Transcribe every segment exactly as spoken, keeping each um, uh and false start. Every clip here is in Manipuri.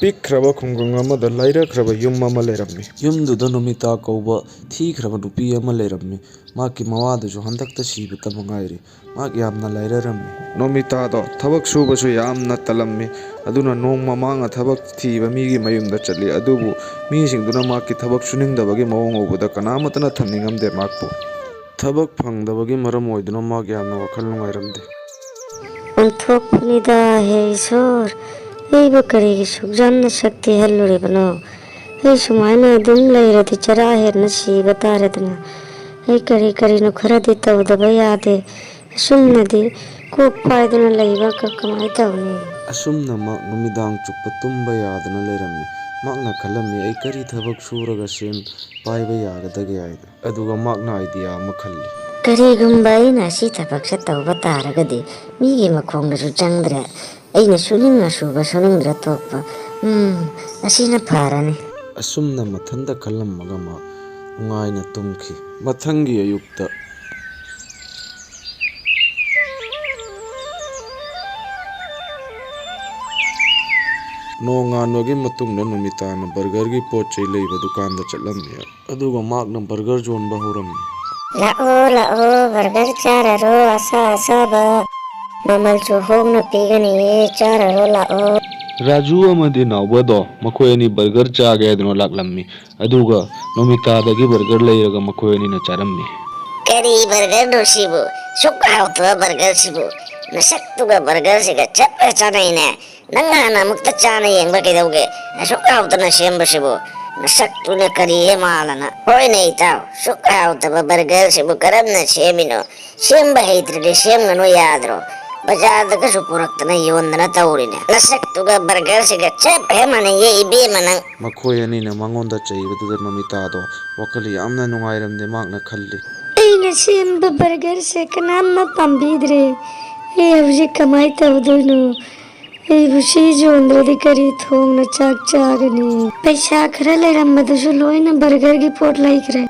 ꯄꯤꯛꯈ꯭ꯔꯕ ꯈꯨꯡꯒꯪ ꯑꯃꯗ ꯂꯥꯏꯔꯈ꯭ꯔꯕ ꯌꯨꯝ ꯑꯃ ꯂꯩꯔꯝꯃꯤ꯫ ꯌꯨꯝꯗꯨꯗ ꯅꯣꯃꯤꯇꯥ ꯀꯧꯕ ꯊꯤꯈ꯭ꯔꯕ ꯅꯨꯄꯤ ꯑꯃ ꯂꯩꯔꯝꯃꯤ꯫ ꯃꯍꯥꯛꯀꯤ ꯃꯋꯥꯗꯨꯁꯨ ꯍꯟꯗꯛꯇ ꯁꯤꯕꯇ ꯃꯉꯥꯏꯔꯤ꯫ ꯃꯍꯥꯛ ꯌꯥꯝꯅ ꯂꯥꯏꯔꯔꯝꯃꯤ꯫ ꯅꯣꯃꯤꯇꯥꯗꯣ ꯊꯕꯛ ꯁꯨꯕꯁꯨ ꯌꯥꯝꯅ ꯇꯜꯂꯝꯃꯤ꯫ ꯑꯗꯨꯅ ꯅꯣꯡꯃ ꯃꯍꯥꯛꯅ ꯊꯕꯛ ꯊꯤꯕ ꯃꯤꯒꯤ ꯃꯌꯨꯝꯗ ꯆꯠꯂꯤ꯫ ꯑꯗꯨꯕꯨ ꯃꯤꯁꯤꯡꯗꯨꯅ ꯃꯍꯥꯛꯀꯤ ꯊꯕꯛ ꯁꯨꯅꯤꯡꯗꯕꯒꯤ ꯃꯑꯣꯡ ꯎꯕꯗ ꯀꯅꯥꯃꯠꯇꯅ ꯊꯝꯅꯤꯡꯉꯝꯗꯦ ꯃꯍꯥꯛꯄꯨ꯫ ꯊꯕꯛ ꯐꯪꯗꯕꯒꯤ ꯃꯔꯝ ꯑꯣꯏꯗꯨꯅ ꯃꯍꯥꯛ ꯌꯥꯝꯅ ꯋꯥꯈꯜ ꯅꯨꯡꯉꯥꯏꯔꯝꯗꯦ꯫ ꯑꯣꯟꯊꯣꯛꯄꯅꯤꯗ, ꯍꯦ ꯏꯁꯣꯔ, ꯑꯩꯕꯨ ꯀꯔꯤꯒꯤ ꯁꯨꯛ ꯌꯥꯝꯅ ꯁꯛ ꯊꯤꯍꯜꯂꯨꯔꯤꯕꯅꯣ? ꯑꯩ ꯁꯨꯃꯥꯏꯅ ꯑꯗꯨꯝ ꯂꯩꯔꯗꯤ ꯆꯔꯥ ꯍꯦꯟꯅ ꯁꯤꯕ ꯇꯥꯔꯦꯗꯅ꯫ ꯑꯩ ꯀꯔꯤ ꯀꯔꯤꯅꯣ ꯈꯔꯗꯤ ꯇꯧꯗꯕ ꯌꯥꯗꯦ꯫ ꯑꯁꯨꯝꯅꯗꯤ ꯀꯣꯛ ꯄꯥꯏꯗꯨꯅ ꯂꯩꯕ ꯀ-, ꯀꯃꯥꯏ ꯇꯧꯅꯤ? ꯑꯁꯨꯝꯅ ꯃꯍꯥꯛ ꯅꯨꯃꯤꯗꯥꯡ ꯆꯨꯞꯄ ꯇꯨꯝꯕ ꯌꯥꯗꯅ ꯂꯩꯔꯝꯃꯤ꯫ ꯃꯍꯥꯛꯅ ꯈꯜꯂꯝꯃꯤ, "ꯑꯩ ꯀꯔꯤ ꯊꯕꯛ ꯁꯨꯔꯒ ꯁꯦꯟ ꯄꯥꯏꯕ ꯌꯥꯒꯗꯒꯦ?" ꯍꯥꯏꯅ꯫ ꯑꯗꯨꯒ ꯃꯍꯥꯛꯅ idea ꯑꯃ ꯈꯜꯂꯤ꯫ ꯀꯔꯤꯒꯨꯝꯕ ꯑꯩꯅ ꯑꯁꯤ ꯊꯕꯛꯁꯦ ꯇꯧꯕ ꯇꯥꯔꯒꯗꯤ ꯃꯤꯒꯤ ꯃꯈꯣꯡꯗꯁꯨ ꯆꯪꯗ꯭ꯔꯦ, ꯑꯩꯅ ꯁꯨꯅꯤꯡꯉ ꯁꯨꯕ, ꯁꯨꯅꯤꯡꯗ꯭ꯔ ꯇꯣꯛꯄ꯫ ꯎꯝ, ꯑꯁꯤꯅ ꯐꯔꯅꯤ꯫ ꯑꯁꯨꯝꯅ ꯃꯊꯟꯇ ꯈꯜꯂꯝꯃꯒ ꯃꯍꯥꯛ ꯅꯨꯡꯉꯥꯏꯅ ꯇꯨꯝꯈꯤ꯫ ꯃꯊꯪꯒꯤ ꯑꯌꯨꯛꯇ ꯅꯣꯡꯉꯥꯟꯕꯒꯤ ꯃꯇꯨꯡꯗ ꯅꯣꯃꯤꯇꯥꯅ burgerꯒꯤ ꯄꯣꯠ ꯆꯩ ꯂꯩꯕ ꯗꯨꯀꯥꯟꯗ ꯆꯠꯂꯝꯃꯤ꯫ ꯑꯗꯨꯒ ꯃꯍꯥꯛꯅ burger ꯌꯣꯟꯕ ꯍꯧꯔꯝꯃꯤ꯫ ꯂꯥꯛꯑꯣ, ꯂꯥꯛꯑꯣ, burger ꯆꯥꯔꯔꯣ, ꯑꯁꯥ ꯑꯁꯥꯕ꯫ ꯃꯃꯜꯁꯨ ꯍꯣꯡꯅ ꯄꯤꯒꯅꯤꯌꯦ, ꯆꯥꯔꯔꯣ, ꯂꯥꯛꯑꯣ꯫ ꯔꯥꯖꯨ ꯑꯃꯗꯤ ꯅꯥꯎꯕꯗꯣ ꯃꯈꯣꯏ ꯑꯅꯤ burger ꯆꯥꯒꯦ ꯍꯥꯏꯗꯨꯅ ꯂꯥꯛꯂꯝꯃꯤ꯫ ꯑꯗꯨꯒ ꯅꯣꯃꯤꯇꯥꯗꯒꯤ burger ꯂꯩꯔꯒ ꯃꯈꯣꯏ ꯑꯅꯤꯅ ꯆꯥꯔꯝꯃꯤ꯫ ꯀꯔꯤ burgerꯅꯣ ꯁꯤꯕꯨ? ꯁꯨꯛ ꯍꯥꯎꯇꯕ burgerꯁꯤꯕꯨ꯫ ꯅꯁꯛꯇꯨꯒ burgerꯁꯤꯒ ꯆꯞ ꯍꯦꯛ ꯆꯥꯅꯩꯅꯦ꯫ ꯅꯪ ꯍꯥꯟꯅ ꯑꯃꯨꯛꯇ ꯆꯥꯅ ꯌꯦꯡꯕ ꯀꯩꯗꯧꯒꯦ? ꯑꯁꯨꯛ ꯍꯥꯎꯇꯅ ꯁꯦꯝꯕꯁꯤꯕꯨ꯫ ꯅꯁꯛꯇꯨꯅ ꯀꯔꯤ ꯍꯦꯛ ꯃꯥꯜꯂꯅ? ꯍꯣꯏꯅꯦ ꯏꯇꯥꯎ, ꯁꯨꯛ ꯍꯥꯎꯇꯕ burgerꯁꯤꯕꯨ ꯀꯔꯝꯅ ꯁꯦꯝꯃꯤꯅꯣ? ꯁꯦꯝꯕ ꯍꯩꯇ꯭ꯔꯗꯤ ꯁꯦꯝꯒꯅꯨ ꯌꯥꯗ꯭ꯔꯣ? ꯕꯖꯥꯔꯗꯒꯁꯨ ꯄꯨꯔꯛꯇꯅ ꯌꯣꯟꯗꯅ ꯇꯧꯔꯤꯅꯦ꯫ ꯅꯁꯛꯇꯨꯒ burgerꯁꯤꯒ ꯆꯞ ꯍꯦꯛ ꯃꯥꯟꯅꯩꯌꯦ ꯏꯕꯦꯝꯃ ꯅꯪ꯫ ꯃꯈꯣꯏ ꯑꯅꯤꯅ ꯃꯉꯣꯟꯗ ꯆꯩꯕꯗꯨꯗ ꯅꯣꯃꯤꯇꯥꯗꯣ ꯋꯥꯈꯜ ꯌꯥꯝꯅ ꯅꯨꯡꯉꯥꯏꯔꯝꯗꯦ꯫ ꯃꯍꯥꯛꯅ ꯈꯜꯂꯤ꯫ ꯑꯩꯅ ꯁꯦꯝꯕ burgerꯁꯦ ꯀꯅꯥꯝꯅ ꯄꯥꯝꯕꯤꯗ꯭ꯔꯦ꯫ ꯑꯩ ꯍꯧꯖꯤꯛ ꯀꯃꯥꯏ ꯇꯧꯗꯣꯏꯅꯣ? ꯑꯩꯕꯨ ꯁꯤ ꯌꯣꯟꯗ꯭ꯔꯗꯤ ꯀꯔꯤ ꯊꯣꯡꯅ ꯆꯥꯛ ꯆꯥꯒꯅꯤ? ꯄꯩꯁꯥ ꯈꯔ ꯂꯩꯔꯝꯕꯗꯨꯁꯨ ꯂꯣꯏꯅ burgerꯒꯤ ꯄꯣꯠ ꯂꯩꯈ꯭ꯔꯦ꯫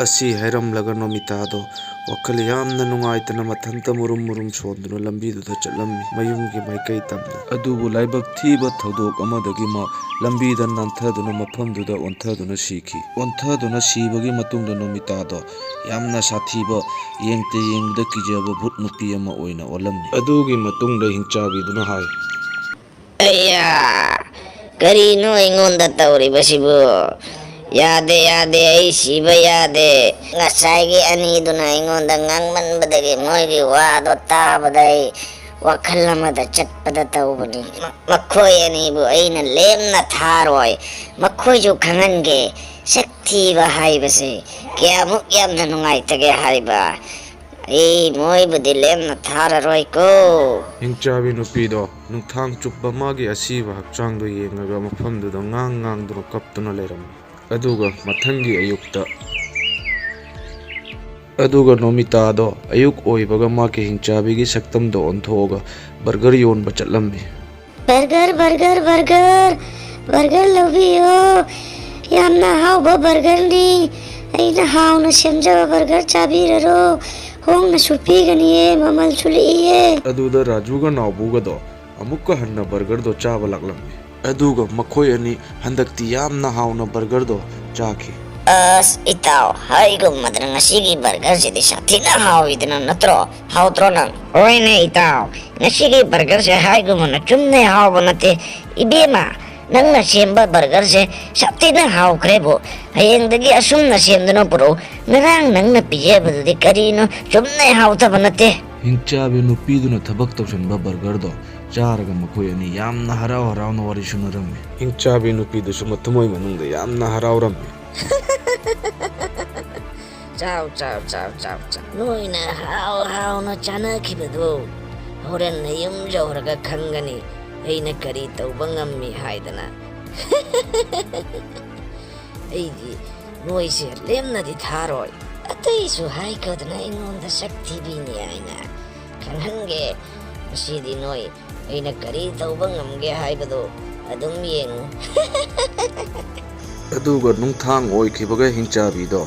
ꯑꯁꯤ ꯍꯥꯏꯔꯝꯂꯒ ꯅꯣꯃꯤꯇꯥꯗꯣ ꯋꯥꯈꯜ ꯌꯥꯝꯅ ꯅꯨꯡꯉꯥꯏꯇꯅ ꯃꯊꯟꯇ ꯃꯨꯔꯨꯝ ꯃꯨꯔꯨꯝ ꯁꯣꯟꯗꯨꯅ ꯂꯝꯕꯤꯗꯨꯗ ꯆꯠꯂꯝꯃꯤ, ꯃꯌꯨꯝꯒꯤ ꯃꯥꯏꯀꯩ ꯇꯝꯅ꯫ ꯑꯗꯨꯕꯨ ꯂꯥꯏꯕꯛ ꯊꯤꯕ ꯊꯧꯗꯣꯛ ꯑꯃꯗꯒꯤ ꯃꯥ ꯂꯝꯕꯤꯗ ꯅꯥꯟꯊꯗꯨꯅ ꯃꯐꯝꯗꯨꯗ ꯑꯣꯟꯊꯗꯨꯅ ꯁꯤꯈꯤ꯫ ꯑꯣꯟꯊꯗꯨꯅ ꯁꯤꯕꯒꯤ ꯃꯇꯨꯡꯗ ꯅꯣꯃꯤꯇꯥꯗꯣ ꯌꯥꯝꯅ ꯁꯥꯊꯤꯕ, ꯌꯦꯡꯇ ꯌꯦꯡꯕꯗ ꯀꯤꯖꯕ ꯚꯨꯠ ꯅꯨꯄꯤ ꯑꯃ ꯑꯣꯏꯅ ꯑꯣꯜꯂꯝꯃꯤ꯫ ꯑꯗꯨꯒꯤ ꯃꯇꯨꯡꯗ ꯍꯤꯡꯆꯥꯕꯤꯗꯨꯅ ꯍꯥꯏ, "ꯑꯩꯌꯥ, ꯀꯔꯤꯅꯣ ꯑꯩꯉꯣꯟꯗ ꯇꯧꯔꯤꯕꯁꯤꯕꯨ? ꯌꯥꯗꯦ, ꯌꯥꯗꯦ, ꯑꯩ ꯁꯤꯕ ꯌꯥꯗꯦ꯫ ꯉꯁꯥꯏꯒꯤ ꯑꯅꯤꯗꯨꯅ ꯑꯩꯉꯣꯟꯗ ꯉꯥꯡꯃꯟꯕꯗꯒꯤ ꯃꯣꯏꯒꯤ ꯋꯥꯗꯣ ꯇꯥꯕꯗ ꯑꯩ ꯋꯥꯈꯜ ꯑꯃꯗ ꯆꯠꯄꯗ ꯇꯧꯕꯅꯤ꯫ ꯃ-, ꯃꯈꯣꯏ ꯑꯅꯤꯕꯨ ꯑꯩꯅ ꯂꯦꯝꯅ ꯊꯥꯔꯣꯏ꯫ ꯃꯈꯣꯏꯁꯨ ꯈꯪꯍꯟꯒꯦ, ꯁꯛ ꯊꯤꯕ ꯍꯥꯏꯕꯁꯦ ꯀꯌꯥꯃꯨꯛ ꯌꯥꯝꯅ ꯅꯨꯡꯉꯥꯏꯇꯒꯦ ꯍꯥꯏꯕ꯫ ꯑꯩ ꯃꯣꯏꯕꯨꯗꯤ ꯂꯦꯝꯅ ꯊꯥꯔꯔꯣꯏꯀꯣ"꯫ ꯍꯤꯡꯆꯥꯕꯤ ꯅꯨꯄꯤꯗꯣ ꯅꯨꯡꯊꯥꯡ ꯆꯨꯞꯄ ꯃꯥꯒꯤ ꯑꯁꯤꯕ ꯍꯛꯆꯥꯡꯗꯣ ꯌꯦꯡꯉꯒ ꯃꯐꯝꯗꯨꯗ ꯉꯥꯡ ꯉꯥꯡꯗꯨꯅ ꯀꯞꯇꯨꯅ ꯂꯩꯔꯝꯃꯤ꯫ ꯑꯗꯨꯒ ꯃꯊꯪꯒꯤ ꯑꯌꯨꯛꯇ, ꯑꯗꯨꯒ ꯅꯣꯃꯤꯇꯥꯗꯣ ꯑꯌꯨꯛ ꯑꯣꯏꯕꯒ ꯃꯥꯒꯤ ꯍꯤꯡꯆꯥꯕꯤꯒꯤ ꯁꯛꯇꯝꯗꯣ ꯑꯣꯟꯊꯣꯛꯑꯒ ꯕꯔꯒꯔ ꯌꯣꯟꯕ ꯆꯠꯂꯝꯃꯤ꯫ "ꯕꯔꯒꯔ, ꯕꯔꯒꯔ, ꯕꯔꯒꯔ, ꯕꯔꯒꯔ ꯂꯧꯕꯤꯌꯣ꯫ ꯌꯥꯝꯅ ꯑꯍꯥꯎꯕ ꯕꯔꯒꯔꯅꯤ꯫ ꯑꯩꯅ ꯍꯥꯎꯅ ꯁꯦꯝꯖꯕ ꯕꯔꯒꯔ ꯆꯥꯕꯤꯔꯔꯣ꯫ ꯍꯣꯡꯅꯁꯨ ꯄꯤꯒꯅꯤꯌꯦ, ꯃꯃꯜꯁꯨ ꯂꯤꯛꯏꯌꯦ"꯫ ꯑꯗꯨꯗ ꯔꯥꯖꯨꯒ ꯅꯥꯎꯕꯨꯒꯗꯣ ꯑꯃꯨꯛꯀ ꯍꯟꯅ ꯕꯔꯒꯔꯗꯣ ꯆꯥꯕ ꯂꯥꯛꯂꯝꯃꯤ꯫ ꯑꯗꯨꯒ ꯃꯈꯣꯏ ꯑꯅꯤ ꯍꯟꯗꯛꯇꯤ ꯌꯥꯝꯅ ꯍꯥꯎꯅ ꯕꯔꯒꯔꯗꯣ ꯆꯥꯈꯤ꯫ "ꯑꯁ ꯏꯇꯥꯎ, ꯍꯥꯏꯒꯨꯝꯕꯗꯅ ꯉꯁꯤꯒꯤ ꯕꯔꯒꯔꯁꯤꯗꯤ ꯁꯥꯊꯤꯅ ꯍꯥꯎꯋꯤꯗꯅ, ꯅꯠꯇ꯭ꯔꯣ? ꯍꯥꯎꯇ꯭ꯔꯣ ꯅꯪ?" "ꯍꯣꯏꯅꯦ ꯏꯇꯥꯎ, ꯉꯁꯤꯒꯤ ꯕꯔꯒꯔꯁꯦ ꯍꯥꯏꯒꯨꯝꯕꯅ ꯆꯨꯝꯅ ꯍꯥꯎꯕ ꯅꯠꯇꯦ꯫ ꯏꯕꯦꯝꯃ, ꯅꯪꯅ ꯁꯦꯝꯕ ꯕꯔꯒꯔꯁꯦ ꯁꯥꯊꯤꯅ ꯍꯥꯎꯈ꯭ꯔꯦꯕꯨ꯫ ꯍꯌꯦꯡꯗꯒꯤ ꯑꯁꯨꯝꯅ ꯁꯦꯝꯗꯨꯅ ꯄꯨꯔꯛꯎ꯫ ꯉꯔꯥꯡ ꯅꯪꯅ ꯄꯤꯖꯕꯗꯨꯗꯤ ꯀꯔꯤꯅꯣ, ꯆꯨꯝꯅ ꯍꯥꯎꯇꯕ ꯅꯠꯇꯦ"꯫ ꯍꯤꯡꯆꯥꯕꯤ ꯅꯨꯄꯤꯗꯨꯅ ꯊꯕꯛ ꯇꯧꯁꯟꯕ ꯕꯔꯒꯔꯗꯣ ꯆꯥꯔꯒ ꯃꯈꯣꯏ ꯑꯅꯤ ꯌꯥꯝꯅ ꯍꯔꯥꯎ ꯍꯔꯥꯎꯅ ꯋꯥꯔꯤ ꯁꯨꯅꯔꯝꯃꯤ꯫ ꯍꯤꯡꯆꯥꯕꯤ ꯅꯨꯄꯤꯗꯨꯁꯨ ꯃꯊꯃꯣꯏ ꯃꯅꯨꯡꯗ ꯌꯥꯝꯅ ꯍꯔꯥꯎꯔꯝꯃꯤ꯫ "ꯆꯥꯎ, ꯆꯥꯎ, ꯆꯥꯎ, ꯆꯥꯎ, ꯆꯥꯎ꯫ ꯅꯣꯏꯅ ꯍꯥꯎ ꯍꯥꯎꯅ ꯆꯥꯅꯈꯤꯕꯗꯨ ꯍꯣꯔꯦꯟ ꯅꯌꯨꯝ ꯌꯧꯔꯒ ꯈꯪꯒꯅꯤ, ꯑꯩꯅ ꯀꯔꯤ ꯇꯧꯕ ꯉꯝꯃꯤ ꯍꯥꯏꯗꯅ꯫ ꯑꯩꯗꯤ ꯅꯣꯏꯁꯦ ꯂꯦꯝꯅꯗꯤ ꯊꯥꯔꯣꯏ꯫ ꯑꯇꯩꯁꯨ ꯍꯥꯏꯈꯣꯗꯅ ꯑꯩꯉꯣꯟꯗ ꯁꯛ ꯊꯤꯕꯤꯅꯤ ꯍꯥꯏꯅ꯫ ꯈꯪꯍꯟꯒꯦ, ꯉꯁꯤꯗꯤ ꯅꯣꯏ ꯑꯩꯅ ꯀꯔꯤ ꯇꯧꯕ ꯉꯝꯒꯦ ꯍꯥꯏꯕꯗꯨ ꯑꯗꯨꯝ ꯌꯦꯡꯉꯨ"꯫ ꯑꯗꯨꯒ ꯅꯨꯡꯊꯥꯡ ꯑꯣꯏꯈꯤꯕꯒ ꯍꯤꯡꯆꯥꯕꯤꯗꯣ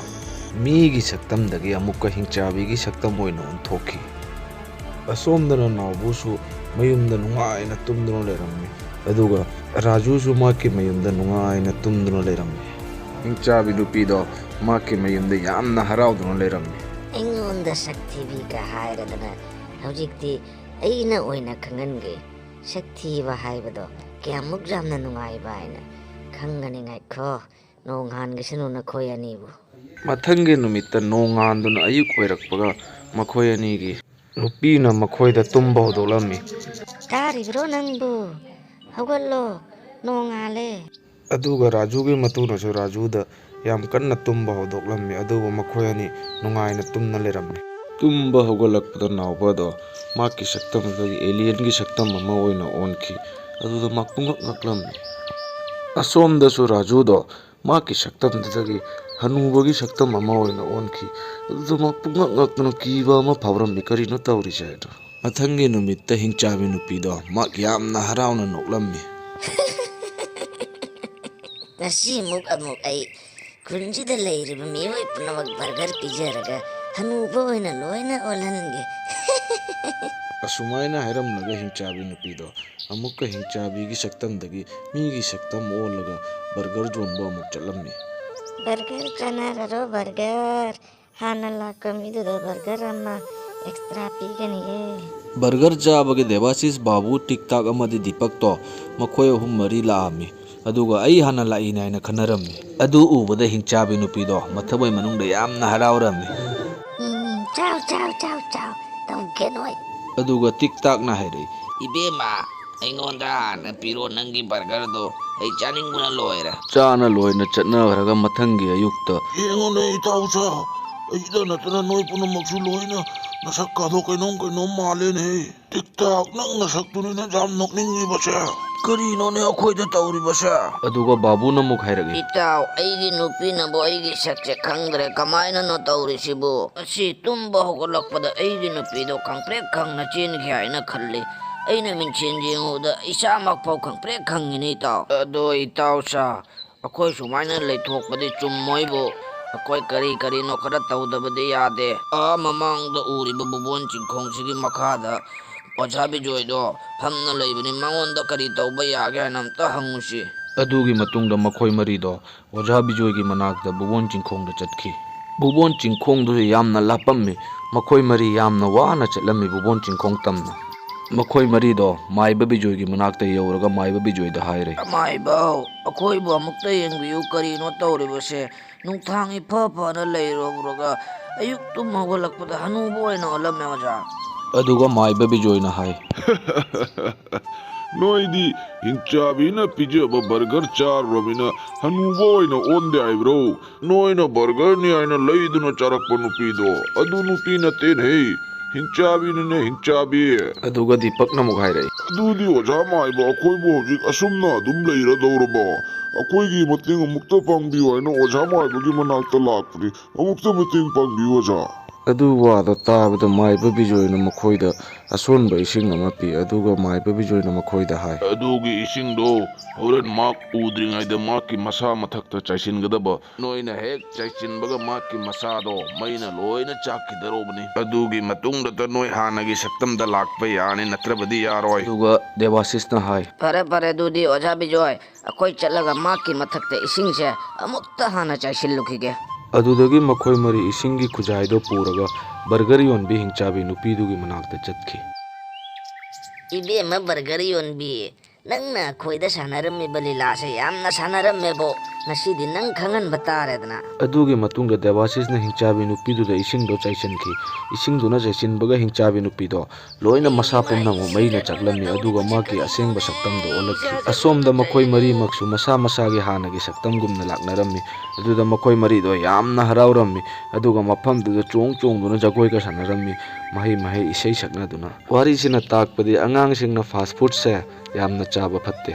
ꯃꯤꯒꯤ ꯁꯛꯇꯝꯗꯒꯤ ꯑꯃꯨꯛꯀ ꯍꯤꯡꯆꯥꯕꯤꯒꯤ ꯁꯛꯇꯝ ꯑꯣꯏꯅ ꯑꯣꯟꯊꯣꯛꯈꯤ꯫ ꯑꯁꯣꯝꯗꯅ ꯅꯥꯎꯕꯁꯨ ꯃꯌꯨꯝꯗ ꯅꯨꯡꯉꯥꯏꯅ ꯇꯨꯝꯗꯨꯅ ꯂꯩꯔꯝꯃꯤ꯫ ꯑꯗꯨꯒ ꯔꯥꯖꯨꯁꯨ ꯃꯍꯥꯛꯀꯤ ꯃꯌꯨꯝꯗ ꯅꯨꯡꯉꯥꯏꯅ ꯇꯨꯝꯗꯨꯅ ꯂꯩꯔꯝꯃꯤ꯫ ꯍꯤꯡꯆꯥꯕꯤ ꯅꯨꯄꯤꯗꯣ ꯃꯍꯥꯛꯀꯤ ꯃꯌꯨꯝꯗ ꯌꯥꯝꯅ ꯍꯔꯥꯎꯗꯨꯅ ꯂꯩꯔꯝꯃꯤ꯫ ꯑꯩꯉꯣꯟꯗ ꯁꯛ ꯊꯤꯕꯤꯒ ꯍꯥꯏꯔꯗꯅ ꯍꯧꯖꯤꯛꯇꯤ ꯑꯩꯅ ꯑꯣꯏꯅ ꯈꯪꯍꯟꯒꯦ꯫ ꯁꯛ ꯊꯤꯕ ꯍꯥꯏꯕꯗꯣ ꯀꯌꯥꯃꯨꯛ ꯌꯥꯝꯅ ꯅꯨꯡꯉꯥꯏꯕ ꯍꯥꯏꯅ ꯈꯪꯒꯅꯤ꯫ ꯉꯥꯏꯈꯣ, ꯅꯣꯡ ꯍꯥꯟꯒꯤꯁꯅꯨ ꯅꯈꯣꯏ ꯑꯅꯤꯕꯨ꯫ ꯃꯊꯪꯒꯤ ꯅꯨꯃꯤꯠꯇ ꯅꯣꯡ ꯉꯥꯟꯗꯨꯅ ꯑꯌꯨꯛ ꯑꯣꯏꯔꯛꯄꯒ ꯃꯈꯣꯏ ꯑꯅꯤꯒꯤ ꯅꯨꯄꯤꯅ ꯃꯈꯣꯏꯗ ꯇꯨꯝꯕ ꯍꯧꯗꯣꯛꯂꯝꯃꯤ꯫ ꯇꯥꯔꯤꯕ꯭ꯔꯣ ꯅꯪꯕꯨ? ꯍꯧꯒꯠꯂꯣ, ꯅꯣꯡ ꯉꯥꯜꯂꯦ꯫ ꯑꯗꯨꯒ ꯔꯥꯖꯨꯒꯤ ꯃꯇꯨꯅꯁꯨ ꯔꯥꯖꯨꯗ ꯌꯥꯝ ꯀꯟꯅ ꯇꯨꯝꯕ ꯍꯧꯗꯣꯛꯂꯝꯃꯤ꯫ ꯑꯗꯨꯕꯨ ꯃꯈꯣꯏ ꯑꯅꯤ ꯅꯨꯡꯉꯥꯏꯅ ꯇꯨꯝꯅ ꯂꯩꯔꯝꯃꯤ꯫ ꯇꯨꯝꯕ ꯍꯧꯒꯠꯂꯛꯄꯗ ꯅꯥꯎꯕꯗꯣ ꯃꯍꯥꯛꯀꯤ ꯁꯛꯇꯝꯗꯒꯤ ꯑꯦꯂꯤꯌꯟꯒꯤ ꯁꯛꯇꯝ ꯑꯃ ꯑꯣꯏꯅ ꯑꯣꯟꯈꯤ꯫ ꯑꯗꯨꯗ ꯃꯍꯥꯛ ꯄꯨꯡꯉꯛ ꯉꯛꯂꯝꯃꯤ꯫ ꯑꯁꯣꯝꯗꯁꯨ ꯔꯥꯖꯨꯗꯣ ꯃꯍꯥꯛꯀꯤ ꯁꯛꯇꯝꯗꯨꯗꯒꯤ ꯍꯅꯨꯕꯒꯤ ꯁꯛꯇꯝ ꯑꯃ ꯑꯣꯏꯅ ꯑꯣꯟꯈꯤ꯫ ꯑꯗꯨꯗ ꯃꯍꯥꯛ ꯄꯨꯡꯉꯛ ꯉꯛꯇꯨꯅ ꯀꯤꯕ ꯑꯃ ꯐꯥꯎꯔꯝꯃꯤ꯫ ꯀꯔꯤꯅꯣ ꯇꯧꯔꯤꯁꯦ ꯍꯥꯏꯅ꯫ ꯃꯊꯪꯒꯤ ꯅꯨꯃꯤꯠꯇ ꯍꯤꯡꯆꯥꯕꯤ ꯅꯨꯄꯤꯗꯣ ꯃꯍꯥꯛ ꯌꯥꯝꯅ ꯍꯔꯥꯎꯅ ꯅꯣꯛꯂꯝꯃꯤ꯫ ꯉꯁꯤꯃꯨꯛ ꯑꯃꯨꯛ ꯑꯩ ꯈꯨꯟꯁꯤꯗ ꯂꯩꯔꯤꯕ ꯃꯤꯑꯣꯏ ꯄꯨꯝꯅꯃꯛ ꯕꯔꯒꯔ ꯄꯤꯖꯔꯒ ꯍꯅꯨꯕ ꯑꯣꯏꯅ ꯂꯣꯏꯅ ꯑꯣꯜꯍꯟꯒꯦ꯫ ꯑꯁꯨꯃꯥꯏꯅ ꯍꯥꯏꯔꯝꯂꯒ ꯍꯤꯡꯆꯥꯕꯤ ꯅꯨꯄꯤꯗꯣ ꯑꯃꯨꯛꯀ ꯍꯤꯡꯆꯥꯕꯤꯒꯤ ꯁꯛꯇꯝꯗꯒꯤ ꯃꯤꯒꯤ ꯁꯛꯇꯝ ꯑꯣꯜꯂꯒ ꯕꯔꯒꯔ ꯌꯣꯟꯕ ꯑꯃꯨꯛ ꯆꯠꯂꯝꯃꯤ꯫ ꯕꯔꯒꯔ ꯆꯥꯅꯔꯔꯣ, ꯕꯔꯒꯔ꯫ ꯍꯥꯟꯅ ꯂꯥꯛꯄ ꯃꯤꯗꯨꯗ ꯕꯔꯒꯔ ꯑꯃ ꯑꯦꯛꯁꯇ꯭ꯔꯥ ꯄꯤꯒꯅꯤꯌꯦ꯫ ꯕꯔꯒꯔ ꯆꯥꯕꯒꯤ ꯗꯦꯕꯥꯁꯤꯁ, ꯕꯥꯕꯨ, ꯇꯤꯛ ꯇꯥꯛ ꯑꯃꯗꯤ ꯗꯤꯄꯛꯇꯣ ꯃꯈꯣꯏ ꯑꯍꯨꯝ ꯃꯔꯤ ꯂꯥꯛꯑꯝꯃꯤ꯫ ꯑꯗꯨꯒ ꯑꯩ ꯍꯥꯟꯅ ꯂꯥꯛꯏꯅꯦ ꯍꯥꯏꯅ ꯈꯟꯅꯔꯝꯃꯤ꯫ ꯑꯗꯨ ꯎꯕꯗ ꯍꯤꯡꯆꯥꯕꯤ ꯅꯨꯄꯤꯗꯣ ꯃꯊꯃꯣꯏ ꯃꯅꯨꯡꯗ ꯌꯥꯝꯅ ꯍꯔꯥꯎꯔꯝꯃꯤ꯫ ꯎꯝ, ꯆꯥꯎ, ꯆꯥꯎ, ꯆꯥꯎ, ꯆꯥꯎ, ꯇꯧꯒꯦ ꯅꯣꯏ꯫ ꯑꯗꯨꯒ ꯇꯤꯛ ꯇꯥꯛꯅ ꯍꯥꯏꯔꯛꯏ, "ꯏꯕꯦꯝꯃ, ꯑꯩꯉꯣꯟꯗ ꯍꯥꯟꯅ ꯄꯤꯔꯣ ꯅꯪꯒꯤ ꯕꯔꯒꯔꯗꯣ, ꯑꯩ ꯆꯥꯅꯤꯡꯕꯅ ꯂꯣꯏꯔꯦ"꯫ ꯆꯥꯅ ꯂꯣꯏꯅ ꯆꯠꯅꯈ꯭ꯔꯒ ꯃꯊꯪꯒꯤ ꯑꯌꯨꯛꯇ, "ꯌꯦꯡꯉꯨꯅꯦ ꯏꯇꯥꯎꯁꯥ, ꯑꯩꯗ ꯅꯠꯇꯅ ꯅꯣꯏ ꯄꯨꯝꯅꯃꯛꯁꯨ ꯂꯣꯏꯅ ꯅꯁꯛ ꯀꯥꯗꯣ ꯀꯩꯅꯣꯝ ꯀꯩꯅꯣꯝ ꯃꯥꯜꯂꯦꯅꯦ꯫ ꯇꯤꯛ ꯇꯥꯛ, ꯅꯪ ꯅꯁꯛꯇꯨꯅꯤꯅꯦ ꯌꯥꯝ ꯅꯣꯛꯅꯤꯡꯉꯤꯕꯁꯦ꯫ ꯀꯔꯤꯅꯣꯅꯦ ꯑꯩꯈꯣꯏꯗ ꯇꯧꯔꯤꯕꯁꯦ?" ꯑꯗꯨꯒ ꯕꯥꯕꯨꯅ ꯑꯃꯨꯛ ꯍꯥꯏꯔꯛꯏ, "ꯏꯇꯥꯎ, ꯑꯩꯒꯤ ꯅꯨꯄꯤꯅꯕꯨ ꯑꯩꯒꯤ ꯁꯛꯁꯦ ꯈꯪꯗ꯭ꯔꯦ, ꯀꯃꯥꯏꯅꯅꯣ ꯇꯧꯔꯤꯁꯤꯕꯨ? ꯉꯁꯤ ꯇꯨꯝꯕ ꯍꯧꯒꯠꯂꯛꯄꯗ ꯑꯩꯒꯤ ꯅꯨꯄꯤꯗꯣ ꯈꯪꯄ꯭ꯔꯦꯛ ꯈꯪꯅ ꯆꯦꯟꯈꯤ ꯍꯥꯏꯅ ꯈꯜꯂꯤ꯫ ꯑꯩꯅ ꯃꯤꯡꯁꯦꯟ ꯌꯦꯡꯉꯨꯕꯗ ꯏꯁꯥꯃꯛꯐꯥꯎ ꯈꯪꯄ꯭ꯔꯦꯛ ꯈꯪꯉꯤꯅꯦ ꯏꯇꯥꯎ꯫ ꯑꯗꯣ ꯏꯇꯥꯎꯁꯥ, ꯑꯩꯈꯣꯏ ꯁꯨꯃꯥꯏꯅ ꯂꯩꯊꯣꯛꯄꯗꯤ ꯆꯨꯝꯃꯣꯏꯕꯨ꯫ ꯑꯩꯈꯣꯏ ꯀꯔꯤ ꯀꯔꯤꯅꯣ ꯈꯔ ꯇꯧꯗꯕꯗꯤ ꯌꯥꯗꯦ꯫ ꯑꯥ ꯃꯃꯥꯡꯗ ꯎꯔꯤꯕ ꯕꯨꯕꯣꯟ ꯆꯤꯡꯈꯣꯡꯁꯤꯒꯤ ꯃꯈꯥꯗ ꯑꯣꯖꯥ ꯕꯤꯖꯣꯏꯗꯣ ꯐꯝꯅ ꯂꯩꯕꯅꯤ꯫ ꯃꯉꯣꯟꯗ ꯀꯔꯤ ꯇꯧꯕ ꯌꯥꯒꯦ ꯍꯥꯏꯅ ꯑꯝꯇ ꯍꯪꯉꯨꯁꯤ꯫ ꯑꯗꯨꯒꯤ ꯃꯇꯨꯡꯗ ꯃꯈꯣꯏ ꯃꯔꯤꯗꯣ ꯑꯣꯖꯥ ꯕꯤꯖꯣꯏꯒꯤ ꯃꯅꯥꯛꯇ ꯕꯨꯕꯣꯟ ꯆꯤꯡꯈꯣꯡꯗ ꯆꯠꯈꯤ꯫ ꯕꯨꯕꯣꯟ ꯆꯤꯡꯈꯣꯡꯗꯨꯁꯨ ꯌꯥꯝꯅ ꯂꯥꯞꯄꯝꯃꯤ꯫ ꯃꯈꯣꯏ ꯃꯔꯤ ꯌꯥꯝꯅ ꯋꯥꯅ ꯆꯠꯂꯝꯃꯤ ꯕꯨꯕꯣꯟ ꯆꯤꯡꯈꯣꯡ ꯇꯝꯅ꯫ ꯃꯈꯣꯏ ꯃꯔꯤꯗꯣ ꯃꯥꯏꯕ ꯕꯤꯖꯣꯏꯒꯤ ꯃꯅꯥꯛꯇ ꯌꯧꯔꯒ ꯃꯥꯏꯕ ꯕꯤꯖꯣꯏꯗ ꯍꯥꯏꯔꯦ꯫ "ꯃꯥꯏꯕꯧ, ꯑꯩꯈꯣꯏꯕꯨ ꯑꯃꯨꯛꯇ ꯌꯦꯡꯕꯤꯌꯨ, ꯀꯔꯤꯅꯣ ꯇꯧꯔꯤꯕꯁꯦ? ꯅꯨꯡꯊꯥꯡ ꯏꯐ ꯐꯅ ꯂꯩꯔꯨꯔꯒ ꯑꯌꯨꯛ ꯇꯨꯝ ꯍꯧꯒꯠꯂꯛꯄꯗ ꯍꯅꯨꯕ ꯑꯣꯏꯅ ꯑꯣꯜꯂꯝꯃꯦ, ꯑꯣꯖꯥ꯫" ꯑꯗꯨꯒ ꯃꯥꯏꯕ ꯕꯤꯖꯣꯏꯅ ꯍꯥꯏ, "ꯅꯣꯏꯗꯤ ꯍꯤꯡꯆꯥꯕꯤꯅ ꯄꯤꯖꯕ ꯕꯔꯒꯔ ꯆꯥꯔꯨꯔꯃꯤꯅ ꯍꯅꯨꯕ ꯑꯣꯏꯅ ꯑꯣꯟꯗꯦ ꯍꯥꯏꯕ꯭ꯔꯣ? ꯅꯣꯏꯅ ꯕꯔꯒꯔꯅꯤ ꯍꯥꯏꯅ ꯂꯩꯗꯨꯅ ꯆꯥꯔꯛꯄ ꯅꯨꯄꯤꯗꯣ ꯑꯗꯨ ꯅꯨꯄꯤ ꯅꯠꯇꯦꯅꯦꯍꯦ, ꯍꯤꯡꯆꯥꯕꯤꯅꯤꯅꯦ, ꯍꯤꯡꯆꯥꯕꯤ꯫" ꯑꯗꯨꯒ ꯗꯤꯄꯛꯅ ꯑꯃꯨꯛ ꯍꯥꯏꯔꯛꯏ, "ꯑꯗꯨꯗꯤ ꯑꯣꯖꯥ ꯃꯥꯏꯕ, ꯑꯩꯈꯣꯏꯕꯨ ꯍꯧꯖꯤꯛ ꯑꯁꯨꯝꯅ ꯑꯗꯨꯝ ꯂꯩꯔꯗꯧꯔꯕꯣ? ꯑꯩꯈꯣꯏꯒꯤ ꯃꯇꯦꯡ ꯑꯃꯨꯛꯇ ꯄꯥꯡꯕꯤꯌꯨ ꯍꯥꯏꯅ ꯑꯣꯖꯥ ꯃꯥꯏꯕꯒꯤ ꯃꯅꯥꯛꯇ ꯂꯥꯛꯄꯅꯤ꯫ ꯑꯃꯨꯛꯇ ꯃꯇꯦꯡ ꯄꯥꯡꯕꯤꯌꯨ, ꯑꯣꯖꯥ꯫" ꯑꯗꯨ ꯋꯥꯗꯣ ꯇꯥꯕꯗ ꯃꯥꯏꯕ ꯕꯤꯖꯣꯏꯅ ꯃꯈꯣꯏꯗ ꯑꯁꯣꯟꯕ ꯏꯁꯤꯡ ꯑꯃ ꯄꯤ꯫ ꯑꯗꯨꯒ ꯃꯥꯏꯕ ꯕꯤꯖꯣꯏꯅ ꯃꯈꯣꯏꯗ ꯍꯥꯏ, "ꯑꯗꯨꯒꯤ ꯏꯁꯤꯡꯗꯣ ꯍꯣꯔꯦꯟ ꯃꯍꯥꯛ ꯎꯗ꯭ꯔꯤꯉꯩꯗ ꯃꯍꯥꯛꯀꯤ ꯃꯁꯥ ꯃꯊꯛꯇ ꯆꯥꯏꯁꯤꯟꯒꯗꯕ꯫ ꯅꯣꯏꯅ ꯍꯦꯛ ꯆꯥꯏꯁꯤꯟꯕꯒ ꯃꯍꯥꯛꯀꯤ ꯃꯁꯥꯗꯣ ꯃꯩꯅ ꯂꯣꯏꯅ ꯆꯥꯛꯈꯤꯗꯧꯔꯕꯅꯤ꯫ ꯑꯗꯨꯒꯤ ꯃꯇꯨꯡꯗꯇ ꯅꯣꯏ ꯍꯥꯟꯅꯒꯤ ꯁꯛꯇꯝꯗ ꯂꯥꯛꯄ ꯌꯥꯅꯤ, ꯅꯠꯇ꯭ꯔꯕꯗꯤ ꯌꯥꯔꯣꯏ꯫" ꯑꯗꯨꯒ ꯗꯦꯕꯥꯁꯤꯁꯅ ꯍꯥꯏ, "ꯐꯔꯦ, ꯐꯔꯦ, ꯑꯗꯨꯗꯤ ꯑꯣꯖꯥ ꯕꯤꯖꯣꯏ, ꯑꯩꯈꯣꯏ ꯆꯠꯂꯒ ꯃꯍꯥꯛꯀꯤ ꯃꯊꯛꯇ ꯏꯁꯤꯡꯁꯦ ꯑꯃꯨꯛꯇ ꯍꯥꯟꯅ ꯆꯥꯏꯁꯤꯜꯂꯨꯈꯤꯒꯦ꯫" ꯑꯗꯨꯗꯒꯤ ꯃꯈꯣꯏ ꯃꯔꯤ ꯏꯁꯤꯡꯒꯤ ꯈꯨꯖꯥꯏꯗꯣ ꯄꯨꯔꯒ ꯕꯔꯒꯔ ꯌꯣꯟꯕꯤ ꯍꯤꯡꯆꯥꯕꯤ ꯅꯨꯄꯤꯗꯨꯒꯤ ꯃꯅꯥꯛꯇ ꯆꯠꯈꯤ꯫ "ꯏꯕꯦꯝꯃ ꯕꯔꯒꯔ ꯌꯣꯟꯕꯤ, ꯅꯪꯅ ꯑꯩꯈꯣꯏꯗ ꯁꯥꯟꯅꯔꯝꯃꯤꯕ ꯂꯤꯂꯥꯁꯦ ꯌꯥꯝꯅ ꯁꯥꯟꯅꯔꯝꯃꯦꯕꯣ꯫ ꯉꯁꯤꯗꯤ ꯅꯪ ꯈꯪꯍꯟꯕ ꯇꯥꯔꯦꯗꯅ꯫" ꯑꯗꯨꯒꯤ ꯃꯇꯨꯡꯗ ꯗꯦꯕꯥꯁꯤꯁꯅ ꯍꯤꯡꯆꯥꯕꯤ ꯅꯨꯄꯤꯗꯨꯗ ꯏꯁꯤꯡꯗꯣ ꯆꯥꯏꯁꯤꯟꯈꯤ꯫ ꯏꯁꯤꯡꯗꯨꯅ ꯆꯥꯏꯁꯤꯟꯕꯒ ꯍꯤꯡꯆꯥꯕꯤ ꯅꯨꯄꯤꯗꯣ ꯂꯣꯏꯅ ꯃꯁꯥ ꯄꯨꯝꯅꯃꯛ ꯃꯩꯅ ꯆꯥꯛꯂꯝꯃꯤ, ꯑꯗꯨꯒ ꯃꯍꯥꯛꯀꯤ ꯑꯁꯦꯡꯕ ꯁꯛꯇꯝꯗꯣ ꯑꯣꯜꯂꯛꯈꯤ꯫ ꯑꯁꯣꯝꯗ ꯃꯈꯣꯏ ꯃꯔꯤꯃꯛꯁꯨ ꯃꯁꯥ ꯃꯁꯥꯒꯤ ꯍꯥꯟꯅꯒꯤ ꯁꯛꯇꯝꯒꯨꯝꯅ ꯂꯥꯛꯅꯔꯝꯃꯤ꯫ ꯑꯗꯨꯗ ꯃꯈꯣꯏ ꯃꯔꯤꯗꯣ ꯌꯥꯝꯅ ꯍꯔꯥꯎꯔꯝꯃꯤ, ꯑꯗꯨꯒ ꯃꯐꯝꯗꯨꯗ ꯆꯣꯡ ꯆꯣꯡꯗꯨꯅ ꯖꯒꯣꯏꯒ ꯁꯥꯟꯅꯔꯝꯃꯤ, ꯃꯍꯩ ꯃꯍꯩ ꯏꯁꯩ ꯁꯛꯅꯗꯨꯅ꯫ ꯋꯥꯔꯤꯁꯤꯅ ꯇꯥꯛꯄꯗꯤ ꯑꯉꯥꯡꯁꯤꯡꯅ ꯐꯥꯁ ꯐꯨꯗꯁꯦ ꯌꯥꯝꯅ ꯆꯥꯕ ꯐꯠꯇꯦ꯫